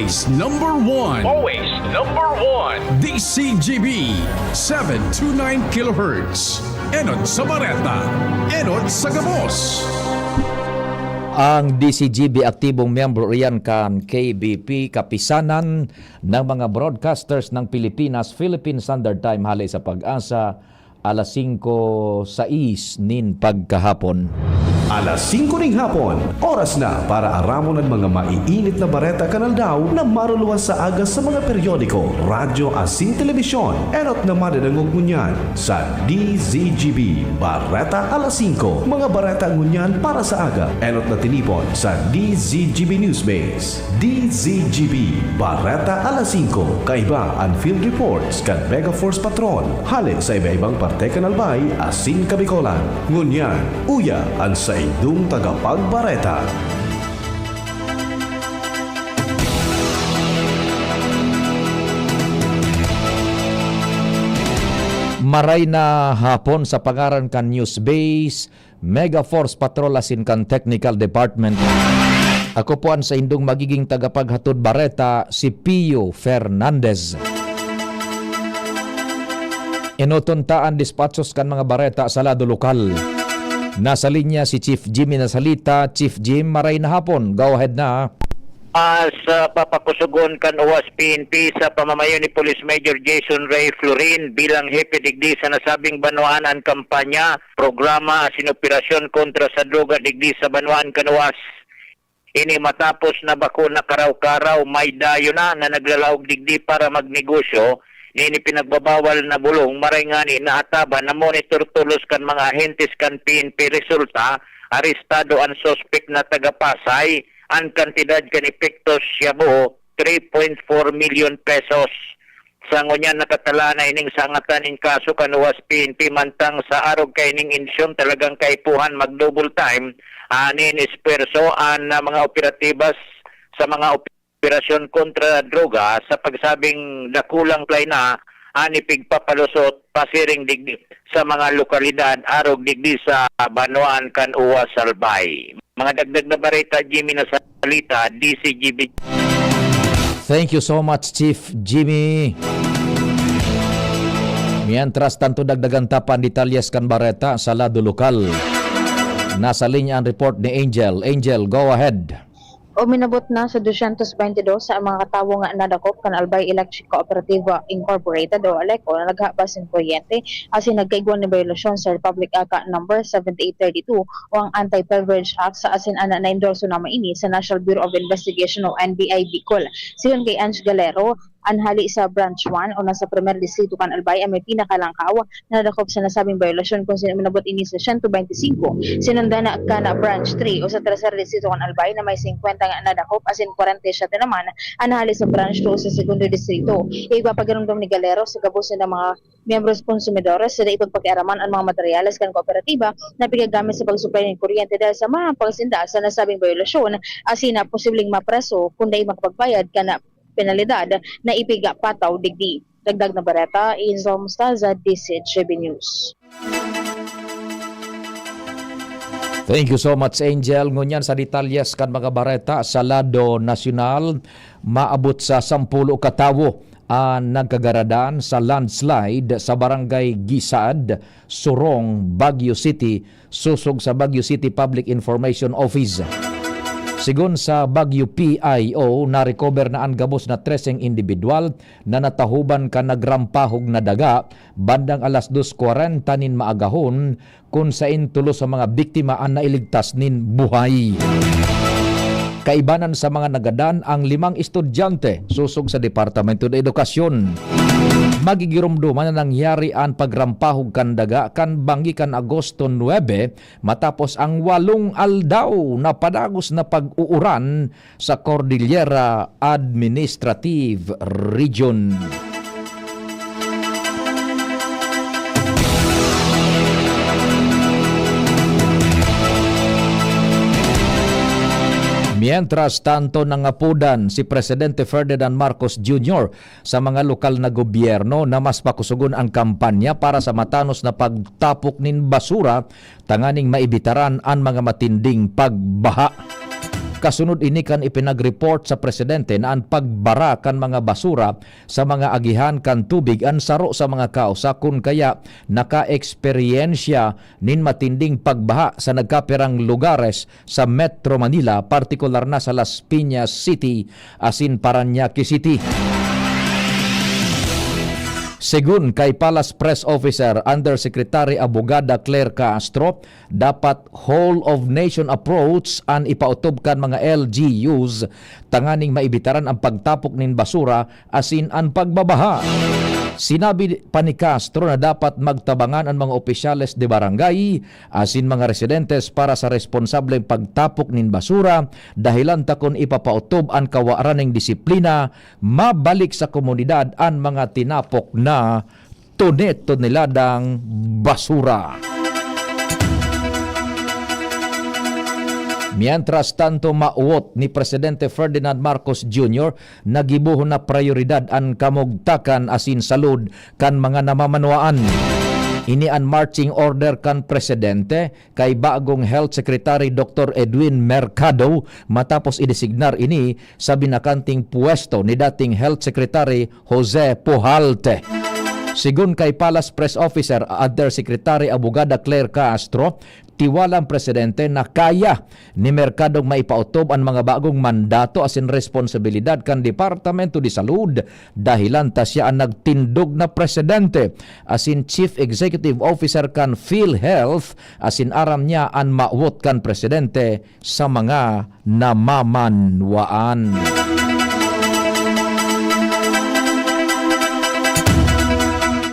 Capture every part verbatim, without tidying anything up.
Number one. Always number one. D C G B, seven two nine kilohertz. Enot sa Bareta, enot sa gabos. Ang D C G B aktibong miyembro iyan kan K B P, Kapisanan ng mga Broadcasters ng Pilipinas, Philippine Standard Time, hale sa Pag-asa, alas singko sais nin pagkahapon. Alas singko ning hapon, oras na para aramon an mga maiinit na bareta kan aldaw na maruluwas sa aga sa mga periodiko, radyo asin telebisyon. Enot na madadangog ngunyan sa D Z G B Bareta Alas Singko. Mga bareta ngunyan para sa aga. Enot na tinipon sa D Z G B Newsbase. D Z G B, Bareta Alas Singko, kaiba an field reports kan Mega Force Patrol, hale sa iba-ibang parte kan Albay asin Kabicolan. Ngunyan, uya an saindong tagapagbareta. Maray na hapon sa pangaran kan Newsbase, Mega Force Patrol asin kan Technical Department. Ako po an saindong magiging tagapaghatod bareta, si Pio Fernandez. Enoton ta an despachos kan mga bareta sa lado lokal. Nasa linya si Chief Jimmy Nasalita. Chief Jim, maray na hapon. Go ahead na. Ah, sa papakusugon kan OWAS P N P sa pamamayo ni Police Major Jason Ray Florin bilang hepe digdi sa nasabing banwaan, an kampanya, programa asin operasyon kontra sa droga digdi sa banwaan kan OWAS. Ini matapos na bako na karaw-karaw may dayo na na naglalaog digdi para magnegosyo nin ipinagbabawal na bulong, maray ngani naataban na monitor tolos kan mga ahentes kan P N P. Resulta, arestado an suspek na taga Pasay. An kantidad kan epektos shabu, three point four milyon pesos. Sa ngunyan, nakatala na ining sangatan nin kaso kan OWAS P N P, mantang sa arog kaining ensyon, talagang kaipuhan mag-double time anin espuwerso an, ah, mga operatibas sa mga operasyon kontra droga sa pagsabing dakulang play na an ipigpapalusot pasiring digdi sa mga lokalidad arog digdi sa banwaan kan OWAS Albay. Mga dagdag na bareta, Jimmy Nasalita, D Z G B. Thank you so much, Chief Jimmy. Mientras tanto, dagdagan ta pa an detalyes kan bareta sa lado lokal. Nasa linya an report ni Angel. Angel, go ahead. Uminabot na sa dosyentos bente dos ang mga katawo nga nadakop kan Albay Electric Cooperative Incorporated o ALECO na naghabas nin kuryente asin nagkaigwa nin bayolasyon sa Republic Act Number seventy-eight thirty-two o ang Anti-Beverage Act sa asin ana na-endorso na maini sa National Bureau of Investigation o N B I Bicol. Sigon kay Ange Galero, an hali sa Branch one o nasa Primer Distrito kan Albay an may pinakalangkaw na nadakop sa nasabing bayolasyon, kun sin uminabot ini sa siyento bente singko. Sinundan na kan Branch three o sa Tercer Distrito kan Albay na may singkwenta nga nadakop asin kwarenta y siyete naman an hali sa Branch two o sa Segundo Distrito. Ipapagiromdom ni Galero sa gabos na mga miyembros konsumidores sa dai pagpakiaraman an mga materyales kan kooperatiba na pigagamit sa pagsuplay nin kuryente dahil sa mahampang sinda sa nasabing bayolasyon asin na posibleng mapreso kun dai makapagbayad kan penalidad na ipigpapataw digdi. Dagdag na bareta, Enzo Mostaza, D Z G B News. Thank you so much, Angel. Ngunyan sa detalyes kan mga bareta sa lado nasyonal, maabot sa sampulo ka tawo an nagkagaradan sa landslide sa Barangay Gisad, Surong, Baguio City, sosog sa Baguio City Public Information Office. Sigon sa Baguio P I O, na-recover na an gabos na treseng indibidwal na natahoban kan nagrampahog na daga bandang alas dos kwarenta nin maagahon, kun sain tulo sa mga biktima an nailigtas nin buhay. Kaibanan sa mga nagadan ang limang estudyante sosog sa Departamento de Edukasyon. Magigiromdoman na nangyari an pagrampahog kan daga kan banggi kan Agosto nuebe, matapos ang walong aldaw na padagos na pag-uuran sa Cordillera Administrative Region. Mientras tanto, nangapodan si Presidente Ferdinand Marcos Junior sa mga lokal na gobyerno na mas pakusugon ang kampanya para sa matanos na pagtapok nin basura tanganing maibitaran an mga matinding pagbaha. Kasunod ini kan ipinag-report sa presidente na an pagbara kan mga basura sa mga agihan kan tubig an saro sa mga kausa kun kaya naka-eksperyensya nin matinding pagbaha sa nagkapirang lugares sa Metro Manila, partikular na sa Las Piñas City asin Parañaque City. Segun kay Palace Press Officer Undersecretary Abogada Claire Castro, dapat whole of nation approach an ipaotob kan mga L G Us tanganing maibitaran ang pagtapok nin basura asin an pagbabaha. Sinabi pa ni Castro na dapat magtabangan an mga opisyales de barangay asin mga residentes para sa responsableng pagtapok nin basura, dahilan ta kun ipapaotob an kawaran nin disiplina, mabalik sa komunidad an mga tinapok na tone-toneladang basura. Mientras tanto, mawot ni Presidente Ferdinand Marcos Junior na gibohon na prayoridad an kamugtakan asin salud kan mga namamanwaan. Ini an marching order kan presidente kay bagong Health Secretary Doctor Edwin Mercado matapos idesignar ini sa binakanting pwesto ni dating Health Secretary Jose Pujalte. Sigon kay Palace Press Officer Undersecretary Abogada Claire Castro, tiwala ang presidente na kaya ni Mercadong maipaotob an mga bagong mandato asin responsibilidad kan Departamento de Salud, dahilan ta siya an nagtindog na presidente asin Chief Executive Officer kan PhilHealth, asin aram niya an mawot kan presidente sa mga namamanwaan.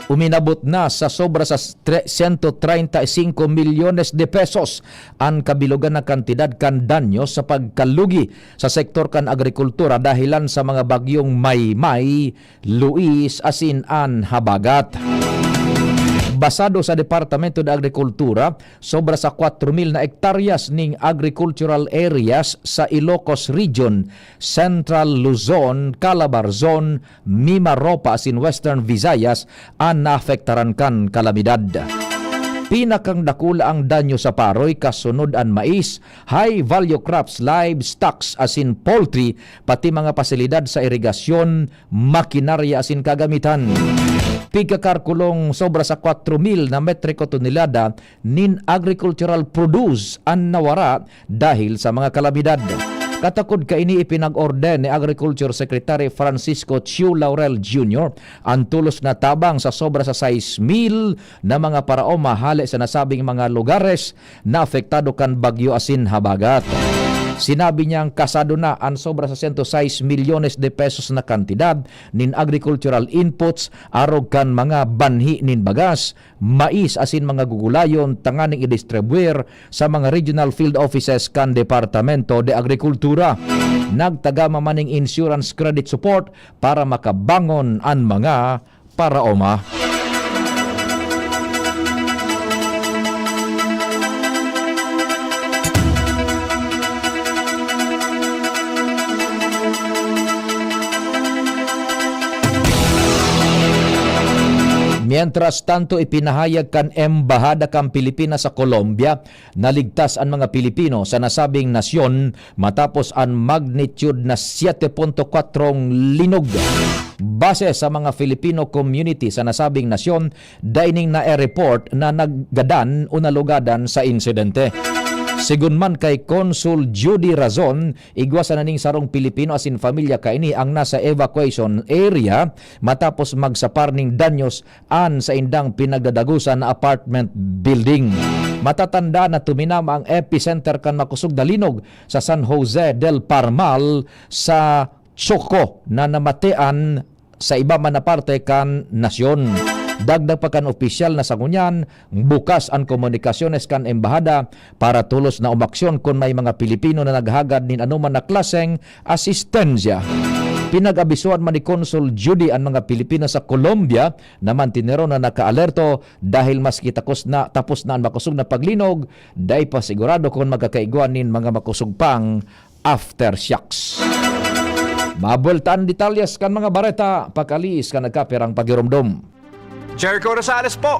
Uminabot na sa sobra sa tre-, sento treinta y cinco milyones de pesos an kabilogan na kantidad kan danyo sa pagkalugi sa sektor kan agrikultura dahilan sa mga bagyong Maymay, Luis asin an habagat. Basado sa Departamento de Agrikultura, sobra sa kwatro mil na ektaryas nin agricultural areas sa Ilocos Region, Central Luzon, Calabarzon, Mimaropa asin Western Visayas an naapektaran kan kalamidad. Pinakang dakula ang danyo sa paroy, kasunod an mais, high value crops, livestock asin poultry, pati mga pasilidad sa irigasyon, makinarya asin kagamitan. Pigkakarkulong sobra sa kwatro mil na metriko tonelada nin agricultural produce an nawara dahil sa mga kalamidad. Katakod kaini, ipinag-orden ni Agriculture Secretary Francisco Chiu Laurel Junior an tolos na tabang sa sobra sa sais mil na mga paraoma hale sa nasabing mga lugares na apektado kan bagyo asin habagat. Sinabi niyang kasado na an sobra sa sento sais milyones de pesos na kantidad nin agricultural inputs arog kan mga banhi nin bagas, mais asin mga gugulayon tanganing idistribuir sa mga regional field offices kan Departamento de Agrikultura. Nagtagama man nin insurance credit support para makabangon an mga paraoma. Mientras tanto, ipinahayag kan Embahada kan Pilipinas sa Colombia na ligtas an mga Pilipino sa nasabing nasyon matapos an magnitude na siete punto kwatrong linog. Base sa mga Filipino community sa nasabing nasyon, dai nin na-report na naggadan o nalugadan sa insidente. Sigon man kay Consul Judy Razon, igwa sana ning sarong Pilipino asin pamilya kaini ang nasa evacuation area matapos magsapar nin danyos an saindang pinagdadagosan na apartment building. Matatanda na tuminama ang epicenter kan makosog na linog sa San Jose del Parmal sa Choco na namatean sa iba man na parte kan nasyon. Dagdag pa kan opisyal na sa ngunyan, bukas an komunikasyones kan embahada para tolos na umaksyon kun may mga Pilipino na naghagad nin anoman na klaseng asistensya. Pinag-abisohan man ni Consul Judy an mga Pilipino sa Colombia na mantineron na nakaalerto dahil maski takos na, tapos na an makosog na paglinog, dai pa sigurado kun magkakaigwa nin mga makosog pang aftershocks. Mabuelta an detalyes kan mga bareta pakaliis kan nagkapirang pagiromdom. Jericho Rosales po!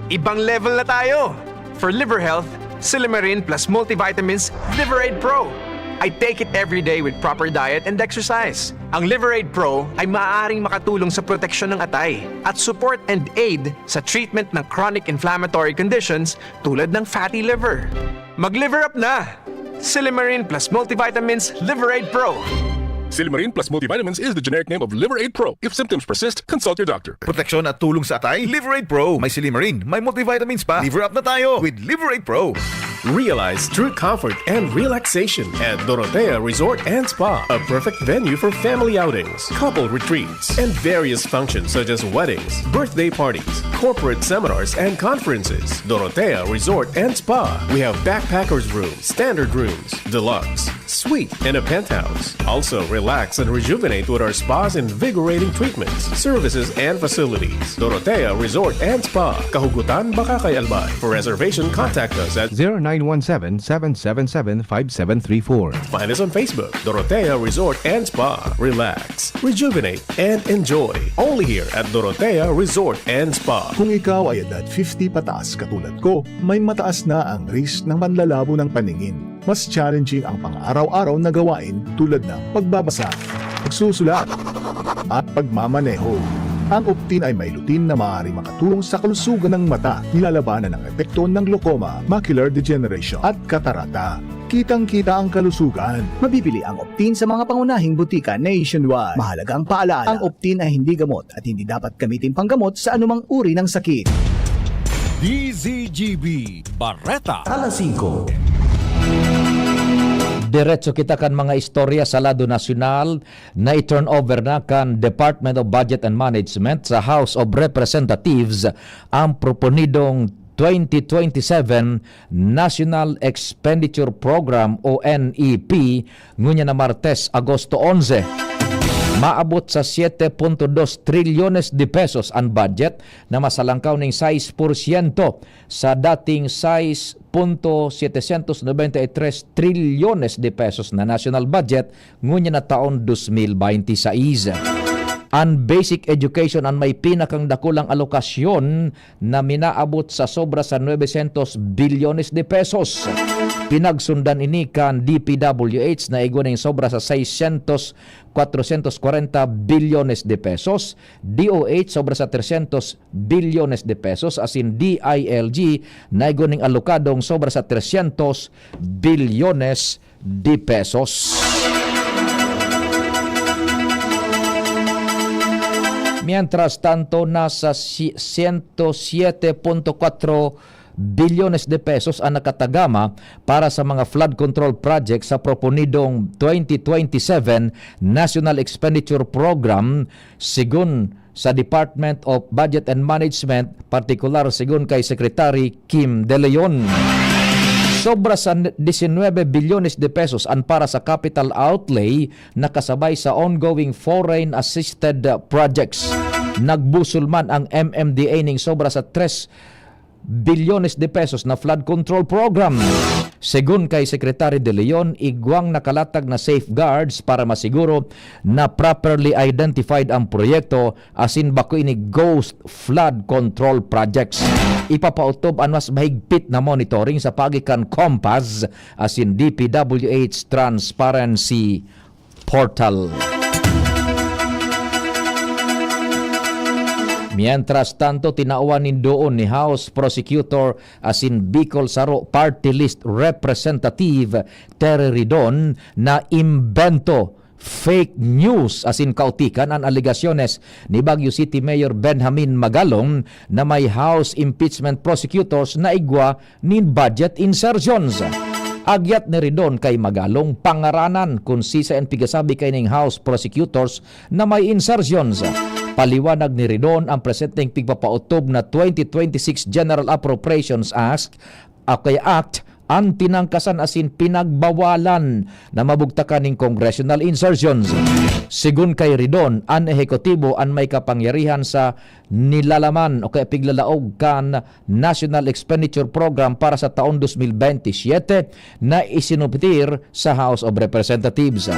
Ibang level na tayo! For liver health, Silymarin plus multivitamins, Liver Aid Pro. I take it every day with proper diet and exercise. Ang Liver Aid Pro ay maaaring makatulong sa proteksyon ng atay at support and aid sa treatment ng chronic inflammatory conditions tulad ng fatty liver. Mag-liver up na! Silimarin plus multivitamins Liver Aid Pro. Silimarin plus multivitamins is the generic name of Liver Aid Pro. If symptoms persist, consult your doctor. Proteksyon at tulong sa atay, Liver Aid Pro. May silimarin, may multivitamins pa. Liver up na tayo with Liver Aid Pro. Realize true comfort and relaxation at Dorotea Resort and Spa, a perfect venue for family outings, couple retreats, and various functions such as weddings, birthday parties, corporate seminars, and conferences. Dorotea Resort and Spa. We have backpackers room, standard rooms, deluxe, suite, and a penthouse. Also, relax and rejuvenate with our spa's invigorating treatments, services, and facilities. Dorotea Resort and Spa, Kahugutan, Bacacay, Albay. For reservation, contact us at zero nine one seven, seven seven seven, five seven three four. Find us on Facebook, Dorotea Resort and Spa. Relax, rejuvenate, and enjoy. Only here at Dorotea Resort and Spa. Kung ikaw ay edad fifty pataas katulad ko, may mataas na ang risk ng panlalabo ng paningin. Mas challenging ang pang-araw-araw na gawain tulad ng pagbabasa, pagsusulat, at pagmamaneho. Ang Optin ay may lutein na maaaring makatulong sa kalusugan ng mata, nilalabanan ang epekto ng glaucoma, macular degeneration, at katarata. Kitang-kita ang kalusugan. Mabibili ang Optin sa mga pangunahing butika nationwide. Mahalagang paalala, ang Optin ay hindi gamot at hindi dapat gamitin panggamot sa anumang uri ng sakit. D Z G B Bareta. Alas singko. Diretso kita kan mga istorya sa lado nasyonal na i-turn over na kan Department of Budget and Management sa House of Representatives ang proponidong twenty twenty-seven National Expenditure Program o N E P ngunyan na Martes, Agosto onse. Maabot sa siete punto dos trilyones de pesos an budget na masalangkaw ning sais porsyento sa dating sais punto setecientos noventa y tres trilyones de pesos na national budget ngunyan na taon dos mil baynte sais. An basic education an may pinakang dakulang alokasyon na minaabot sa sobra sa nuebesientos bilyones de pesos. Pinagsundan ini kan D P W H na igwa ning sobra sa seiscientos, cuatrocientos cuarenta bilyones de pesos, D O H sobra sa trescientos bilyones de pesos, asin D I L G na igwa ning alokadong sobra sa trescientos bilyones de pesos. Mientras tanto, nasa si-, siento siete punto kwatro bilyones de pesos ang nakatagama para sa mga flood control projects sa proponidong twenty twenty-seven National Expenditure Program, segun sa Department of Budget and Management, partikular segun kay Secretary Kim De Leon. Sobra sa diecinueve bilyones de pesos an para sa capital outlay na kasabay sa ongoing foreign assisted projects. Nagbusol man ang M M D A ning sobra sa tres bilyones de pesos na flood control program. Segun kay Secretary De Leon, igwang nakalatag na safeguards para masiguro na properly identified ang proyekto asin bako ini ghost flood control projects. Ipapaotob an mas mahigpit na monitoring sa paagi kan COMPAS asin D P W H Transparency Portal. Mientras tanto, tinawan nin doon ni House Prosecutor asin Bicol Saro Party List Representative Terry Ridon na imbento, fake news asin kaotikan an alegasyones ni Baguio City Mayor Benjamin Magalong na may House impeachment prosecutors na igwa nin budget insertions. Agyat ni Ridon kay Magalong pangaranan kun sisay an pigasabi kaining House prosecutors na may insertions. Paliwanag ni Ridon, ang presenteng pigpapaotob na twenty twenty-six General Appropriations Act, o kaya Act, an tinangkasan asin pinagbawalan na mabugtakan nin congressional insertions. Segun kay Ridon, an ehekutibo an may kapangyarihan sa nilalaman o kaya piglalaog kan National Expenditure Program para sa taon dos mil bente siyete na isinuptir sa House of Representatives.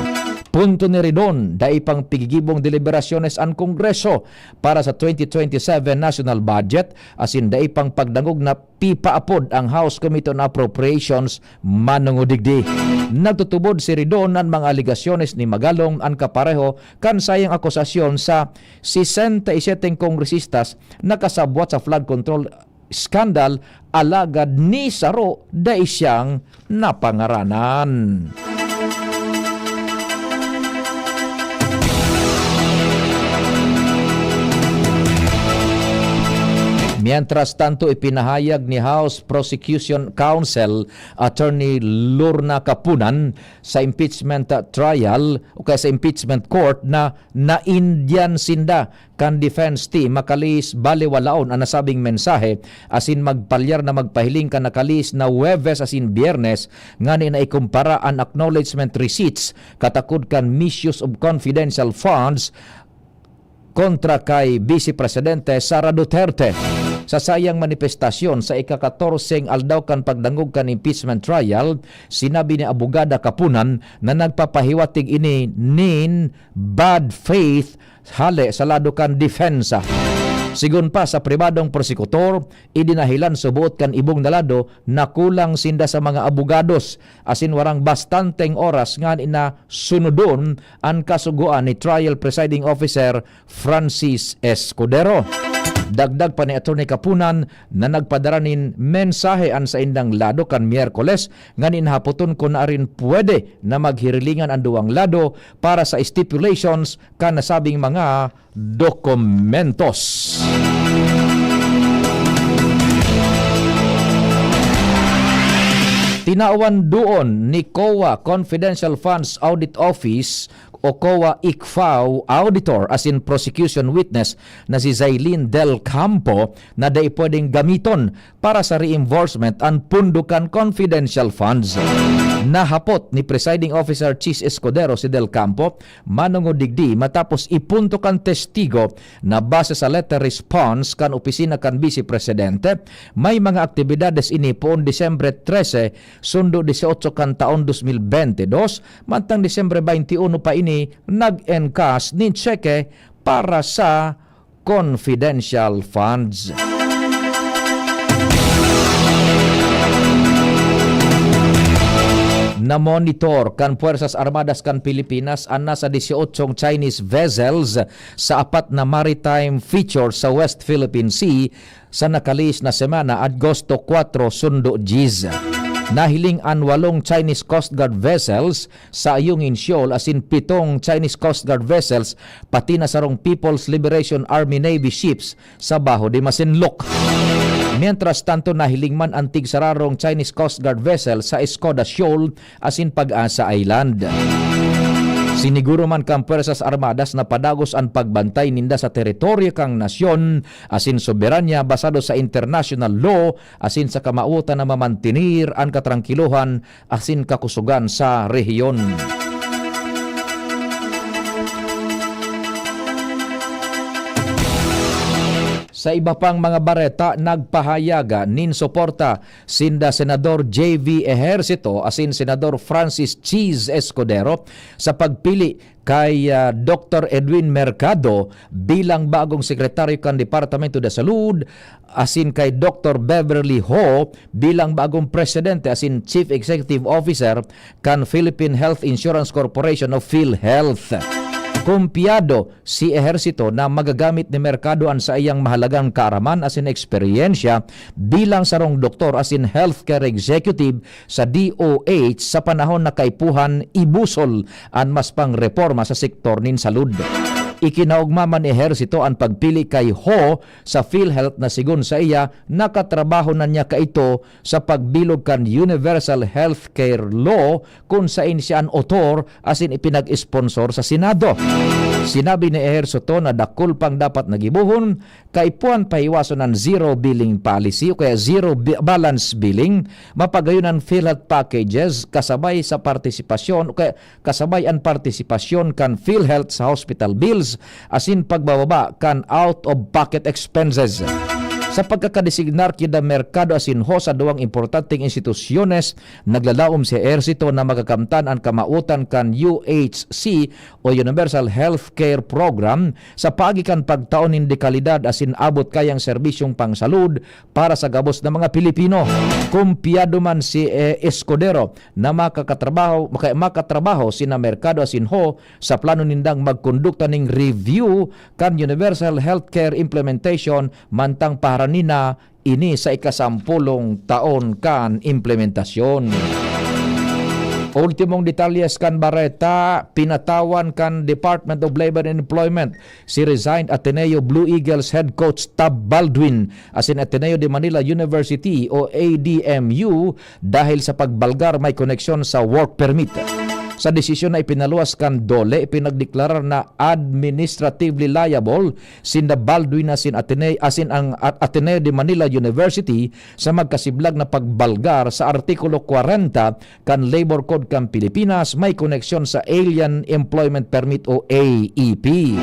Punto ni Ridon, dai pang pigigibong deliberasyones an Kongreso para sa twenty twenty-seven national budget, asin dai pang pagdangog na pipaapod ang House Committee on Appropriations manungodigdi. Nagtutubod si Ridon an mga alegasyones ni Magalong, an kapareho kan sayang akusasyon sa sesenta y siete kongresistas na kasabwat sa flood control scandal, alagad ni saro dai siyang napangaranan. Mientras tanto, ipinahayag ni House Prosecution Counsel Attorney Lorna Kapunan sa impeachment, ah, trial o kaya sa impeachment court na naindiyan sinda kan defense team makalihis baliwalaon an nasabing mensahe asin magpalyar na magpahiling kan nakalihis na Huwebes asin Biyernes ngani na ikumpara an acknowledgement receipts katakod kan misuse of confidential funds kontra kay Vice Presidente Sara Duterte. Sa saiyang manifestasyon sa ika-katorseng aldaw kan pagdangog kan impeachment trial, sinabi ni Abogada Kapunan na nagpapahiwatig ini nin bad faith hale sa lado kan depensa. Sigon pa sa pribadong prosekutor, idinahilan suboot kan ibong na lado na kulang sinda sa mga abogados asin warang bastanteng oras ngani na sunodon an kasugoan ni Trial Presiding Officer Francis Escudero. Dagdag pa ni Attorney Kapunan na nagpadara nin mensahe an saindang lado kan Miyerkules ngani na hapoton kun arin pwede na maghirilingan an duwang lado para sa stipulations kan nasabing mga dokumentos. Tinawan duon ni COA Confidential Funds Audit Office o COA ICFAO auditor asin prosecution witness na si Zailin Del Campo na dai pwedeng gamiton para sa reimbursement an pondo kan confidential funds. Nahapot ni Presiding Officer Chiz Escudero si Del Campo manungodigdi matapos ipunto kan testigo na base sa letter response kan opisina kan Vice Presidente, may mga aktibidades ini poon Disyembre trese sundo dieciocho kan taon dos mil beinte dos, mantang Disyembre baynte uno pa ini nag-encash nin tseke para sa confidential funds. Namonitor kan Puwersas Armadas kan Pilipinas an nasa dieciocho Chinese vessels sa apat na maritime feature sa West Philippine Sea sa nakalihis na semana, Agosto kwatro sundo dyes. Nahiling an walong Chinese Coast Guard vessels sa Ayungin Shoal asin pitong Chinese Coast Guard vessels, pati na sarong People's Liberation Army Navy ships sa Baho de Masinloc. Mientras tanto, nahiling man an tigsararong Chinese Coast Guard vessel sa Escoda Shoal asin Pag-asa Island. Siniguro man kan Puwersas Armadas na padagos an pagbantay ninda sa teritoryo kan nasyon asin soberanya basado sa international law asin sa kamawotan na mamantenir an katrangkilohan asin kakusogan sa rehiyon. Sa iba pang mga bareta, nagpahayag nin suporta sinda Senador J V Ejercito asin Senador Francis Chiz Escudero sa pagpili kay, ah, Doktor Edwin Mercado bilang bagong sekretaryo kan Departamento de Salud asin kay Doktor Beverly Ho bilang bagong presidente asin Chief Executive Officer kan Philippine Health Insurance Corporation o PhilHealth. Kumpiyado si Ejercito na magagamit ni Mercado an saiyang mahalagang kaaraman asin eksperyensya bilang sarong doktor asin healthcare executive sa D O H sa panahon na kaipuhan ibusol an mas pang reporma sa sektor nin salud. Ikinaogma man ni Ejercito an pagpili kay Ho sa PhilHealth na sigon saiya, nakatrabaho na niya kaito sa pagbilog kan Universal Healthcare Law kun saen siya an author asin ipinag-sponsor sa Senado. Sinabi ni Ejercito na dakul pang dapat na gibohon, kaipuhan pahiwason an zero billing policy o kaya zero bi-, balance billing, mapagayon an PhilHealth packages kasabay sa partisipasyon o kaya kasabay an partisipasyon kan PhilHealth sa hospital bills asin pagbababa kan out-of-pocket expenses. Ta pagkakadesignar ki da Mercado asin Ho sa duwang importanteng institusyones, naglalaom si Ejercito na makakamtan an kamawotan kan U H C o Universal Healthcare Program sa paagi kan pagtao nin dekalidad asin abot kayang serbisyong pangsalud para sa gabos na mga Pilipino. Kumpiyado man si, eh, Escudero na makakatrabaho, maka-, makatrabaho sina Mercado asin Ho sa plano nindang magkondukta ning review kan Universal Healthcare Implementation mantang paharani na ini sa ikasampolong taon kan implementasyon. Ultimong detalyes kan bareta, pinatawan kan Department of Labor and Employment si resigned Ateneo Blue Eagles head coach Tab Baldwin asin Ateneo de Manila University o A D M U dahil sa pagbalgar may koneksyon sa work permit. Sa desisyon na ipinaluwas kan DOLE, ipinagdeklarar na administratively liable sinda Baldwin asin Atene-, asin ang At-, Ateneo de Manila University sa magkasiblag na pagbalgar sa Artikulo kwarenta kan Labor Code kan Pilipinas may koneksyon sa Alien Employment Permit o A E P.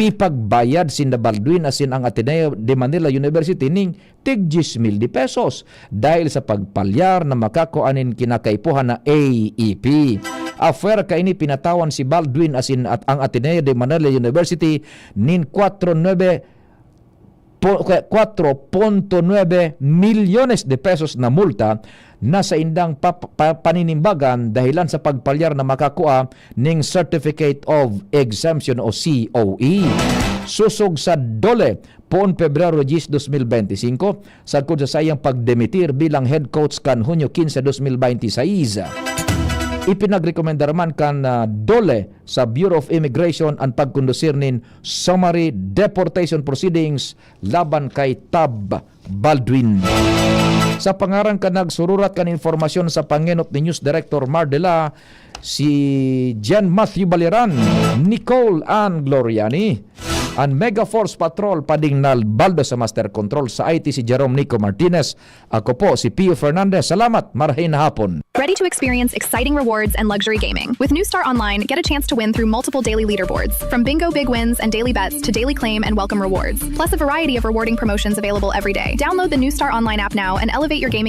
Pipagbayad sinda Baldwin asin ang Ateneo de Manila University ning tig dyes mil de pesos dahil sa pagpalyar na makakua nin kinakaipuhan na A E P. Afuera kaini, pinatawan si Baldwin asin at ang Ateneo de Manila University nin kwatro nuebe po-, kwatro punto nuebe milyones de pesos na multa na saindang pa-, pa-, paninimbagan dahilan sa pagpalyar na makakua ning Certificate of Exemption o C O E. Sosog sa DOLE, poon Pebrero dyes, dos mil benti singko, sagkod sa saiyang pagdemitir bilang head coach kan Hunyo kinse, dos mil benti sais. Ipinagrekomendar man kan, ah, DOLE sa Bureau of Immigration an pagkondusir nin summary deportation proceedings laban kay Tab Baldwin. Sa pangaran kan nagsururat kan impormasyon sa pangenot ni News Director Mar Dela, si Jan Matthew Baliran, Nicole Ann Gloriani, an Mega Force Patrol, pading na baldo sa Master Control, sa I T si Jerome Nico Martinez. Ako po si Pio Fernandez. Salamat, marahay na hapon. Ready to experience exciting rewards and luxury gaming? With New Star Online, get a chance to win through multiple daily leaderboards, from bingo big wins and daily bets to daily claim and welcome rewards, plus a variety of rewarding promotions available every day. Download the New Star Online app now and elevate your gaming